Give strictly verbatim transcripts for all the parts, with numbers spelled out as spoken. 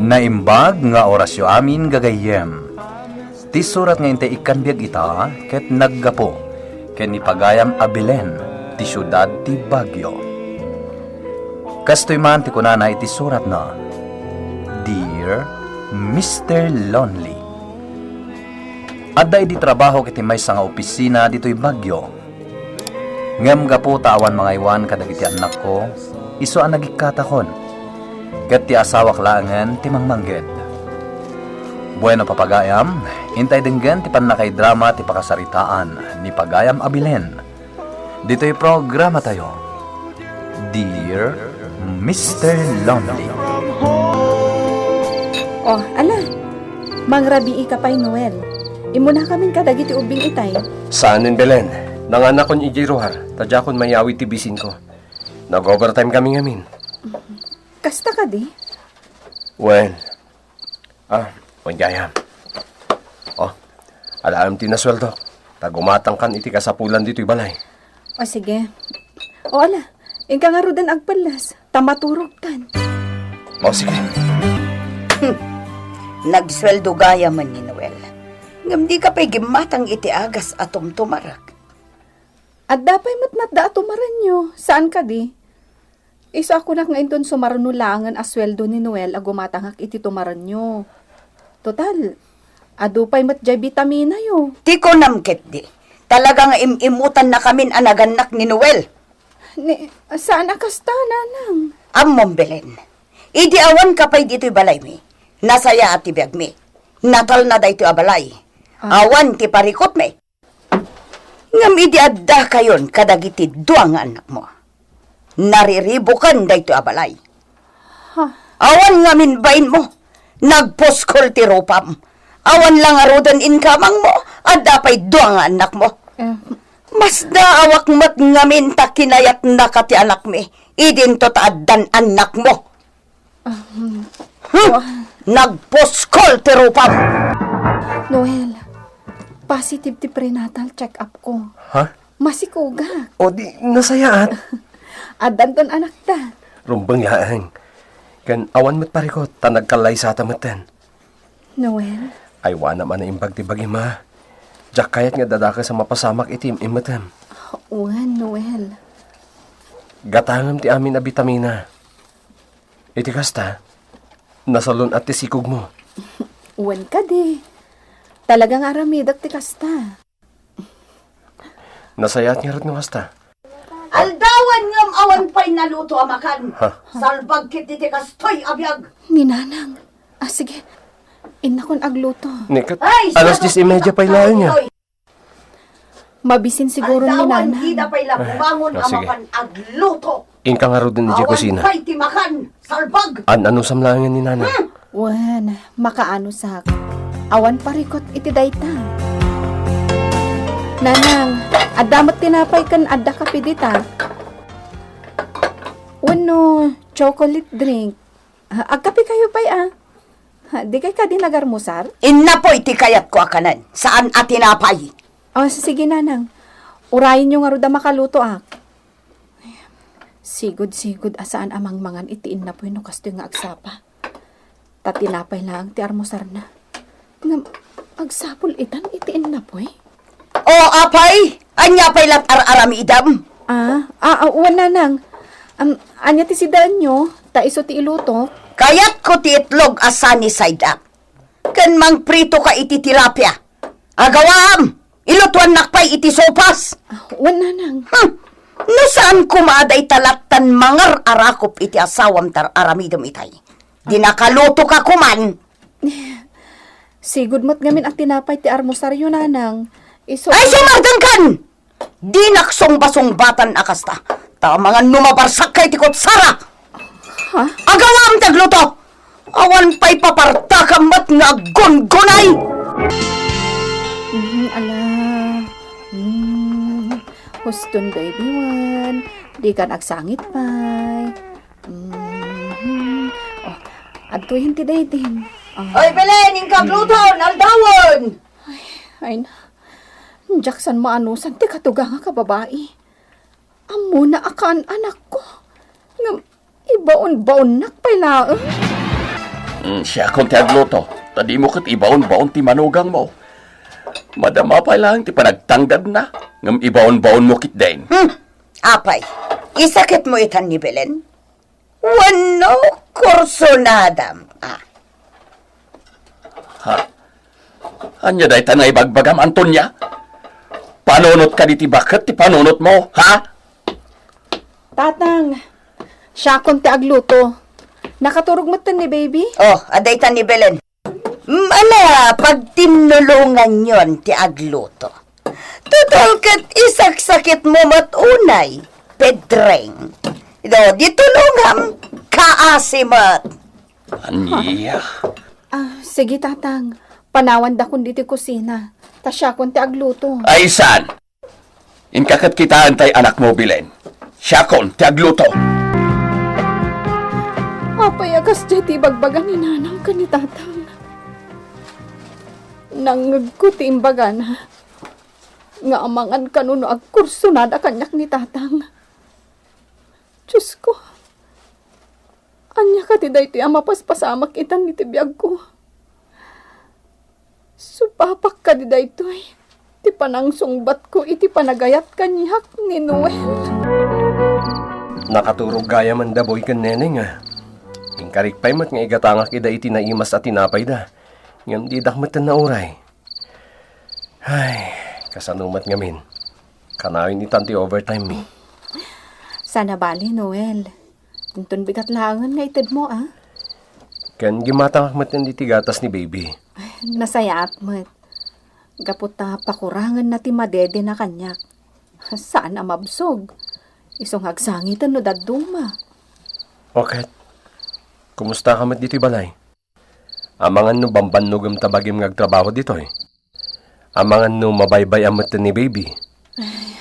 Naimbag nga orasyo amin, gagayyem. Ti surat nga intay ikkan biag ita ket naggapu ken ni pagayam a Belen ti siudad ti Baguio. Kastoy man ti kunana iti suratna, "Dear Mister Lonely, adda idi trabahok iti maysa nga opisina ditoy Baguio. Ngem gapu ta awan mangaywan kadagiti annakko, isu a nagikkatakon, ket ti asawak laengen ti mangmangged." Bueno, papagayam, intay denggen ti pannakaidrama ti pakasaritaan ni pagayam a Belen ditoy programatayo, Dear Mister Lonely. Oh, ala, mangrabii ka pay, Noel. Immunakamin kadagiti ubbing itay. Saanen, Belen. Nanganakon idiay ruar, ta diakon mayawid ti bisinko. Nag-overtime kami ngamin. Kasta kadi? Wen. Ah, wen gayam. Oh, alaem ti nasueldo. Ta gumatangkan iti kasapulan ditoy balay. O, sige. O, ala, inka ngaruden agpelles, ta maturogtan. O, sige. Hmm. Nagsueldo gayamen ni Noel. Ngem dika pay gimmatang iti agas a tumtumarek. Adda pay met natda a tumarenyo, saan kadi? Isu a kunak nga inton sumaruno laengen a sueldo ni Noel a gumatangak iti tumarenyo. Total, adu pay met jay bitaminayo. Ti kunam ketdi, talaga nga im-immutannakamin a nagannak ni Noel. Ni, saan a kasta, nanang? Ammom, Belen, idi awanka pay ditoy balaymi, nasayaat ti biagmi. Natalna daytoy a balay. Ah. Awan ti parikutmi. Ngem idi addakayon kadagiti dua nga annakmo, nariribuken daytoy a balay. Ha? Awan ngamin bainmo, nagpuskol ti rupam. Awan la ngaruden inkamangmo, adda pay dua nga annakmo. Eh. Masdaawak met ngamin ta kinayatnaka ti anakmi, idinto ta addan annakmo. Um, Huh? Wa- Nagpuskol ti rupam! Noel, positive ti prenatal check-up ko. Ha? Masikogak. O di, nasayaat. Addanton anakta. Rumbeng laeng. Ken awan met parikut, ta nagkallaysata metten. Noel? Aywanam a naimbag ti bagim, a. Diak kayat nga dadakes a mapasamak iti im-immetem. Wen, Noel. Gatangem ti amin a bitamina. Iti kasta, nasalun-at ti sikogmo. Wen kadi. Talaga nga aramidek ti kasta. Nasayaat ngarud no kasta. Aldawen ngem awan pay naluto a makan. Ha? Salbag ketdi ti kastoy a biag. Ni Nanang. Ah, sige. Innakon agluto. Ni ket, Ay, alas siya dies y media pay laeng niya. Mabisin siguro ni Nanang. Aldawen, dida pay la bumangon a mapan agluto. Inka ngaruden idiay kusina. Awan pay ti makan, salbag. An-anusam laengen ni Nanang. Hmm. Wen, makaanusak. Awan parikut iti dayta. Nanang, adda met tinapay ken adda kape dita. Wenno chocolate drink. Ah, agkapekayo pay, a. Ha, dikay kadi nagarmusar? Innapoy ti kayatko a kanen, saan a tinapay. O, sige, Nanang. Urayenyo ngarud a makalutoak. Sigud-sigud a saan a mangmangan iti innapoy no kastoy nga agsapa. Ta tinapay laeng ti armusarna. Ngem, agsapul itan iti innapoy? O, apay, ania pay lat ar-aramidem? Ah, ah, ah, wen, Nanang. Am, ania ti sidaenyo? Ta isu ti ilutok. Kayatko ti itlog a sunny side up. Ken mangpritoka iti tilapia. Agawaam, ilutuannak pay iti sopas. Ah, wen, Nanang. Hmm. No saan koma a dayta lattan mangar-arakop iti asawam ta ar-aramidem itay. Di nakalutoka koman. Sigud met ngamin a tinapay ti armusaryo, Nanang. Isu- Ay, sumardengkan! Dinak sungbasungbatan a kasta. Ta amangan no mabarsak ka iti kutsara. Ha? Agawaam ti agluto! Awan pay papartakam met nga aggungunay! Mm, ala. Mm, huston, baby one. Dikan agsangit pay. Mhm. Oh, adtoyen ti daydin. Ah. Oy, Belen, inka agluto, aldawen! Ay, ay na. Diak san maanusan ti katugangak a babai. Ammona a kaan-anakko. Ngem ibaon-baonnak pay laeng. Hmm, siakon ti agluto. Ta dimo ket ibaon-baon ti manugangmo. Madama pay laeng ti panagtanggadna, ngem ibaon-baonmo ketdin. Hmm, apay, isaketmo itan ni Belen? Wenno kursunadam, a? Ha? Ania dayta nga ibagbagam, Antonia? Panunot kadi ti baket ti panunotmo, ha? Tatang, siakon ti agluto. Nakaturog metten ni baby? Oh, adda itan ni Belen. Ala, pagtinnulonganyon ti agluto. Total ket isaksaketmo met unay, Pedreng. Do, di tulongam, kaasi met. Ania? Ah, sige, Tatang. Panawandakon ditoy kusina. Ta siakon ti agluto. Ay, saan? Inka ket kitaen tay anakmo, Belen. Siakon ti agluto. Apay a kasdiay ti ibagbaga ni Nanang ken ni Tatang? Nangngegko ti imbagana nga amangan kano no agkursunada kaniak ni Tatang. Diosko, ania kadi daytoy a mapaspasamak itan iti biagko? Supapak kadi daytoy ti panangsungbatko iti panagayat kaniak ni Noel? Nakaturog gayamen da Boy ken Neneng, a. Inkarik pay met nga igatangak ida iti naimas a tinapayda, ngem didak metten nauray. Ay, kasano met ngamin? Kanayon itan ti overtime mi. Saan a bali, Noel. Inton bigat laengen nga itedmo, a? Ken gimmatangak met iti gatas ni baby. Nasayaat met. Gapu ta pakurangenna ti madedena kaniak. Saan a mabsog. Isu nga agsangiten no dadduma. O ket, kumusta ka met ditoy balay? Amangan no bambannogem ta bagim nga agtrabaho ditoy. Amangan no mabaybay-am met ni baby. Ay,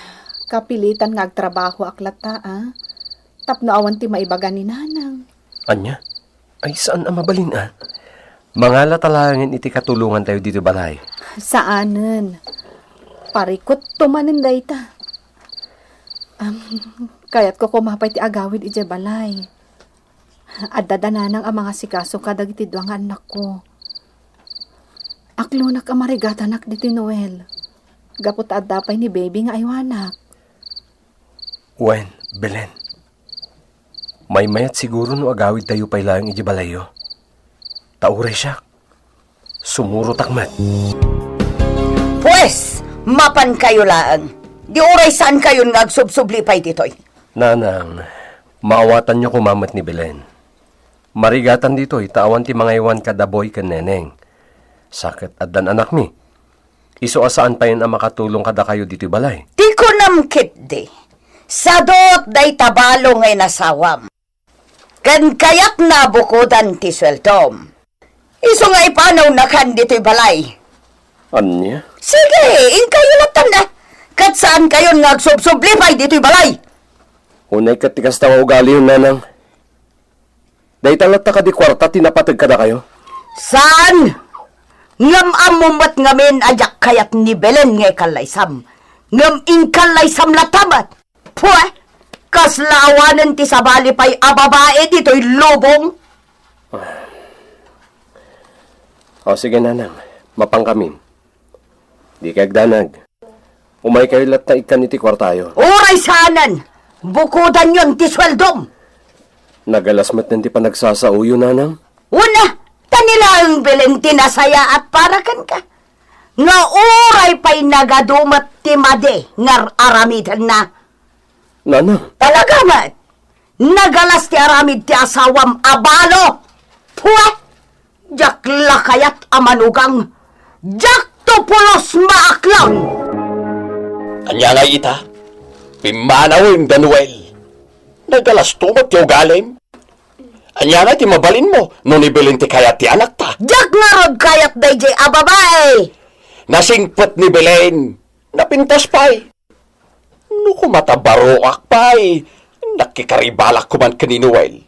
kapilitan nga agtrabahoak latta, a. Tapno awan ti maibaga ni Nanang. Ania? Ay, saan a mabalin, a. Mangala ta laengen iti katulongantayo ditoy balay. Saanen. Parikutto manen dayta. Am, kayatko koma pay ti agawid idiay balay. Adda da Nanang a mangasikaso kadagiti dua nga annakko. Aklonak a marigatanak ditoy Noel, gapu ta adda pay ni baby nga aywanak. Wen, Belen, maymayat siguro no agawidtayo pay laeng idiay balayyo. Ta uray siak, sumurotak met. Pues, mapankayo laeng. Di uray saankayon nga agsubsubli pay ditoy. Nanang, maawatanyo koma met ni Belen. Marigatan ditoy ta awan ti mangaywan kada Boy ken Neneng. Sa ket addan anakmi. Isu a saan payen a makatulong kadakayo ditoy balay. Ti kunam ketdi, sadot dayta balo nga inasawam. Ken kayatna bukodan ti sueldom. Isu nga ipanawnakan ditoy balay. Ania? Sige, inkayo lattan, a. Ket saankayon nga agsubsubli pay ditoy balay. Unay ket ti kasta nga ugaliyon, Nanang. Dayta latta kadi kuarta ti napateg kadakayo? Saan? Ngem ammom met ngamin a diak kayat ni Belen nga ikallaysam. Ngem inkallaysam latta met. Pue! Kasla awanen ti sabali pay a babai ditoy lubong. O, sige, Nanang. Mapankamin. Dikay agdanag. Umaykayo latta ikkan iti kuartayo. Uray saanen! Bukodanyon ti sueldom! Nagalas met ti panagsasaoyo, Nanang? Una, ta ni laeng Belen ti nasayaat para kenka. Nga uray pay nagadu met ti madi nga ar-aramidenna. Nanang. Talaga met, nagalas ti aramid ti asawam a balo. Pue! Diak la kayat a manugang. Diakto pulos maaklon. Ania ngay ita? Pimmanawem da Noel. Nagalasto met ti ugalim. Ania ngay ti mabalinmo no ni Belen ti kayat ti anakta? Diak ngarud kayat daydiay a babai. Nasingpet ni Belen. Napintas pay. No koma ta baroak pay, nakikaribalak koman ken ni Noel.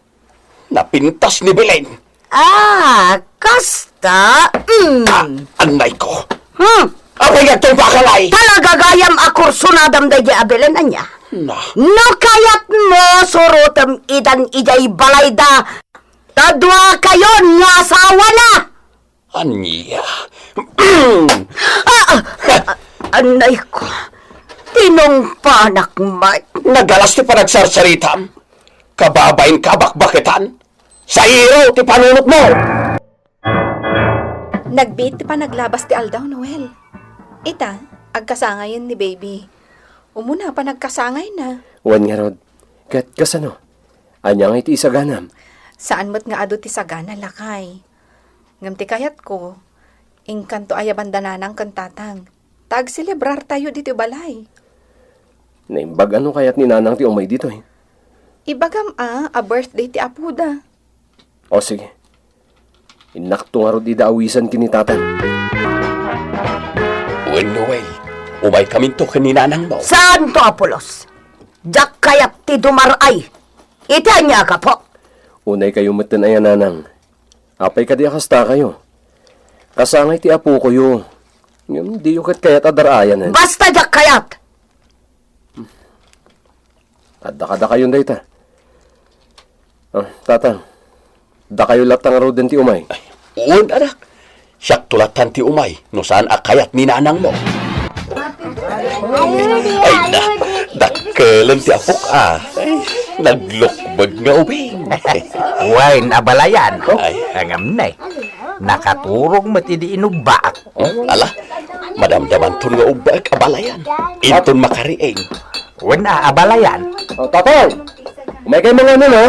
Napintas ni Belen. Ah, kasta? Mm. Ah, annay ko. Hmm. Apay nga agtungpakangay? Talaga gayam a kursunadam daydiay a Belen, ania? Na. No kayatmo, surotem idan idiay balayda. Ta duakayon nga asawana! Ania? Ah, ah, ah, anay ko. Tinungpanak met. Nagalas ti panagsarsaritam. Kababain ka bakbaketan. Sairo ti panunotmo. Nagbiit ti panaglabas ti aldaw, Noel. Ita, agkasangayen ni baby. Umuna, panagkasangayna. Wen ngarud, ket kasano? Ania nga iti isaganam? Saan met nga adu ti sagana, lakay. Ngem ti kayatko, inkanto a yabanda nanang ken tatang. Ta agselebrartayo ditoy balay. Naimbag a no kayat ni nanang ti umay ditoy? Ibagam a, a birthday ti apoda. O sige. Innakto ngarud ida awisan ken ni tatang. Wen Noel, umaykaminto ken ni nanangmo. Saanto a pulos? Diak kayat ti dumar-ay. Iti ania a gapu? Unaykayo metten aya, nanang. Apay kadi a kastakayo? Kasangay ti apokoyo. Ngem diyo ket kayat a dar-ayanen. Basta diak kayat! Adda kadakayon dayta. Ah, tatang, dakayo latta ngaruden ti umay. Ay, wen, anak. Siakto lattan ti umay no saan a kayat ni nanangmo. Ay na, dakkelen ti apok a. Ay, naglukbeg nga ubing. Wen, abalayan. Ay. Ngem ne, nakaturog met idi inubbaak. Oh, ala, madamdamanton nga ubbaek, abalayan. Inton makariing. Wen a, abalayan. Oh, tatang! Umaykay manganen, ha?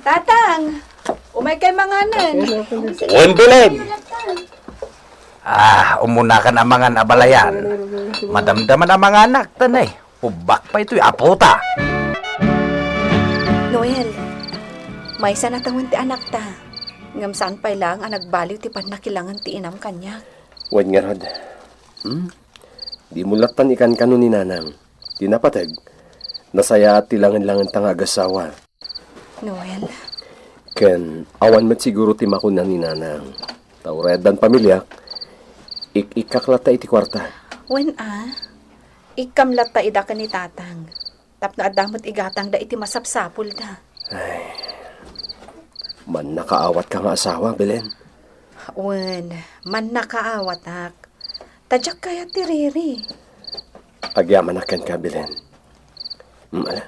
Tatang! Umaykay manganen. Wen, Belen! Ah, umunakan a mangan, abalayan. Madamdaman a manganak, tan, eh. Ubbak pay toy apota. Noel, maysa natawen ti anakta. Ngem saan pay laeng a nagbaliw ti pannakilangen ti inam kaniak. Wen ngarud. Hmm? Dimo lattan ikankano ni nanang. Ti napateg, nasayaat ti langenlangenta nga agasawa. Noel. Ken awan met siguro ti makuna ni nanang. Ta urayaddan pamiliak, ik-ikkak latta iti kuarta. Wen a, ikkam latta ida ken ni tatang. Tapno adda met igatangda iti masapsapulda. Ay, mannakaawatka nga asawa, Belen. Wen, mannakaawatak. Ta diak kayat ti riri. Agyamanak kenka, Belen. Mm, ala,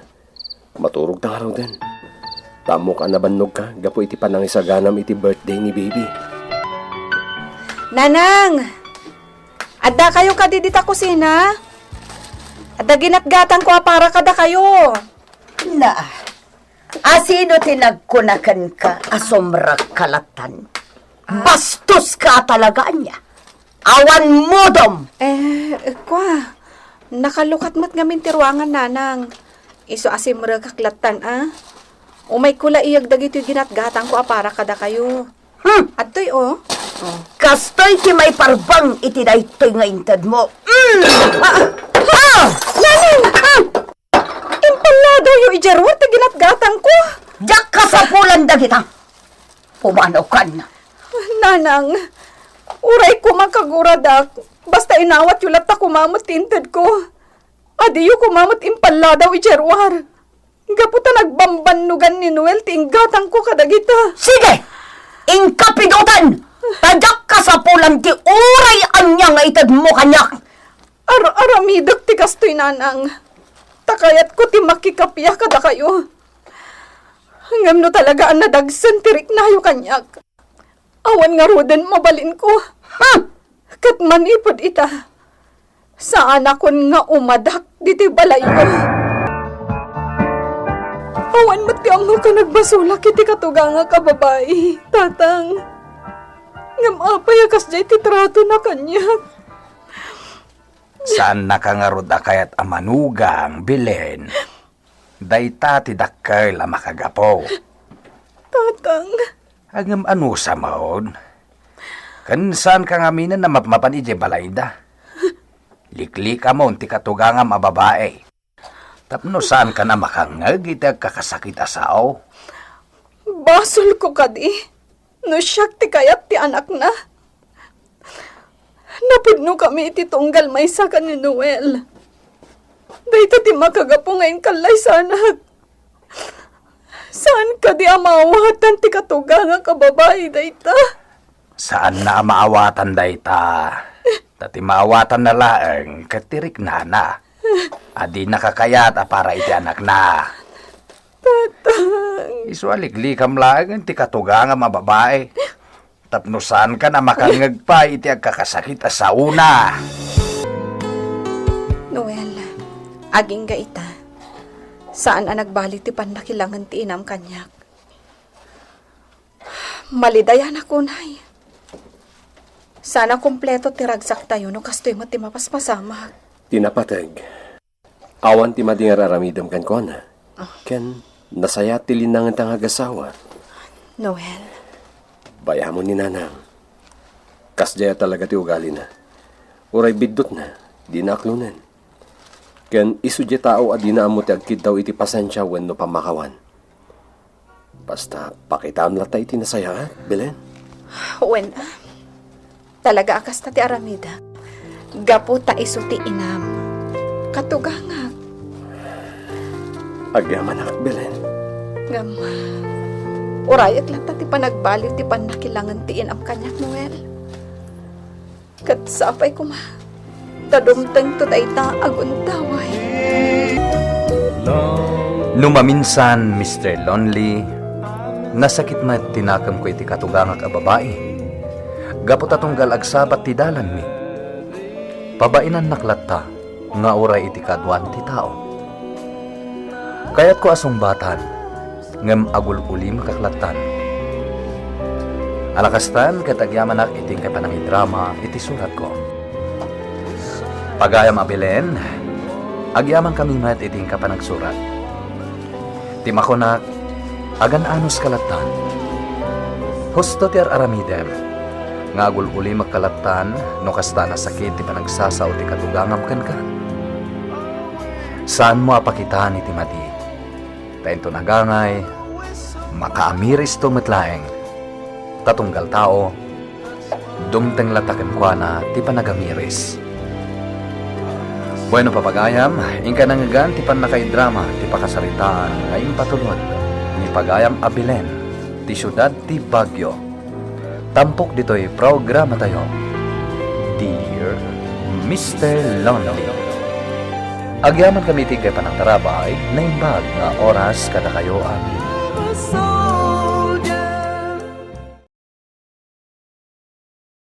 maturogta ngaruden. Ta ammok a nabannogka gapu iti panangisaganam iti birthday ni baby. Nanang! Addakayo kadi dita kusina? Adda ginatgatangko a para kadakayo. Na, asino ti nagkuna kenka a sumrekka lattan? Ah. Bastoska a talaga, ania? Awan modom! Eh, kua, nakalukat met ngamin ti ruangan, nanang. Isu a simrekak lattan, a. Umayko la iyeg dagitoy ginatgatangko a para kadakayo. Hmm. Adtoy, oh. Oh. Kastoy ti maiparbeng iti daytoy nga intedmo. Hmm. Ah, ah, nanang! Ah! Impalladawyo idiay ruar ti ginatgatangko. Diak kasapulan dagita. Pumanaw kan. Nanang, uray koma kaguradak, basta inawatyo latta koma met ti intedko. Adiyo koma met impalladaw idiay ruar. Gapu ta nagbambannogan ni Noel ti inggatangko kadagita. Sige! Inka pidoten! Ta diak kasapulan ti uray ania nga itedmo kaniak. Ar-aramidek ti kastoy, nanang. Ta kayatko ti makikappia kadakayo. Ngem no talaga a nadagsen ti riknayo kaniak, awan ngaruden mabalinko. Ha! Ket manipud ita, saanakon nga umadak ditoy balayyo. Awan met ti ammo a nagbasolak iti katugangak a babai, tatang. Ngem apay a kasdiay ti tratona kaniak? Saannaka ngarud a kayat a manugang, Belen. Dayta ti dakkel a makagapu. Tatang. Ngem anusa met? Ken saanka ngaminen a mapmapan idiay balayda. Liklikamon ti katugangam a babai. Tapno saankan a makangngeg iti agkakasakit a sao. Basolko kadi no siak ti kayat ti anakna. Napudnokami iti tunggal maysa ken ni Noel. Dayta ti makagapu nga inkallaysanak. Saan kadi a maawatan ti katugangak a babai dayta? Saanna a maawatan dayta. Ta ti maawatanna laeng ket ti riknana a dinaka kayat a para iti anakna. Tatang. Isu a liklikam laeng ti katugangam a babai. Tapno saankan a makangngeg pay iti agkakasakit a saona. Noel, agingga ita. Saan a nagbali ti pannakilangen ti inam kaniak. Malidayanak unay. Saan a kompleto ti ragsaktayo no kastoy met ti mapaspasamak. Ti napateg, awan ti madi nga ar-aramidem kenkuana. Ah. Ken nasayaat ti linnangenta nga agasawa. Noel. Bay-amon ni Nanang. Kasdiay a talaga ti ugalina. Uray biddutna, dina aklonen. Ken isu diay tao a dina ammo ti agkiddaw iti pasensia wenno pammakawan. Basta, pakitaam latta iti nasayaat, Belen. Wen, ah. Talaga a kasta ti aramidek. Gapu ta isu ti inam. Katugangak. Agyamanak, Belen. Ngem, urayek latta ti panagbaliw ti pannakilangen ti inam kaniak, Noel. Ket sapay koma, ta dumtengto dayta a gundaway. No maminsan, Mister Lonely, nasakit met ti nakemko iti katugangak a babai. Gapu ta tunggal agsabat ti dalanmi, pabainannak latta nga uray iti kaduan ti tao. Kayatko a sungbatan, ngem agul-ulimek lattan. Ala kastan ket agyamanak iti inkay panangidrama iti suratko. Pagayam a Belen, agyamankami met iti inkay panagsurat. Ti makunak, agan-anos ka lattan. Husto ti ar-aramidem, nga agul-ulimek ka lattan no kasta a nasakit ti panagsasao ti katugangam kenka. Saanmo a pakitaan iti madi, ta inton agangay, makaamiristo met laeng. Ta tunggal tao, dumteng latta kenkuana ti panagamiris. Bueno, papagayam, inka nangngegan ti pannakaidrama ti pakasaritaan nga impatulod ni Pagayam a Belen, ti siudad ti Baguio. Tampok ditoy programatayo, Dear Mister Lonely. Agyamankami iti inkay panangtarabay, naimbag nga oras kadakayo amin.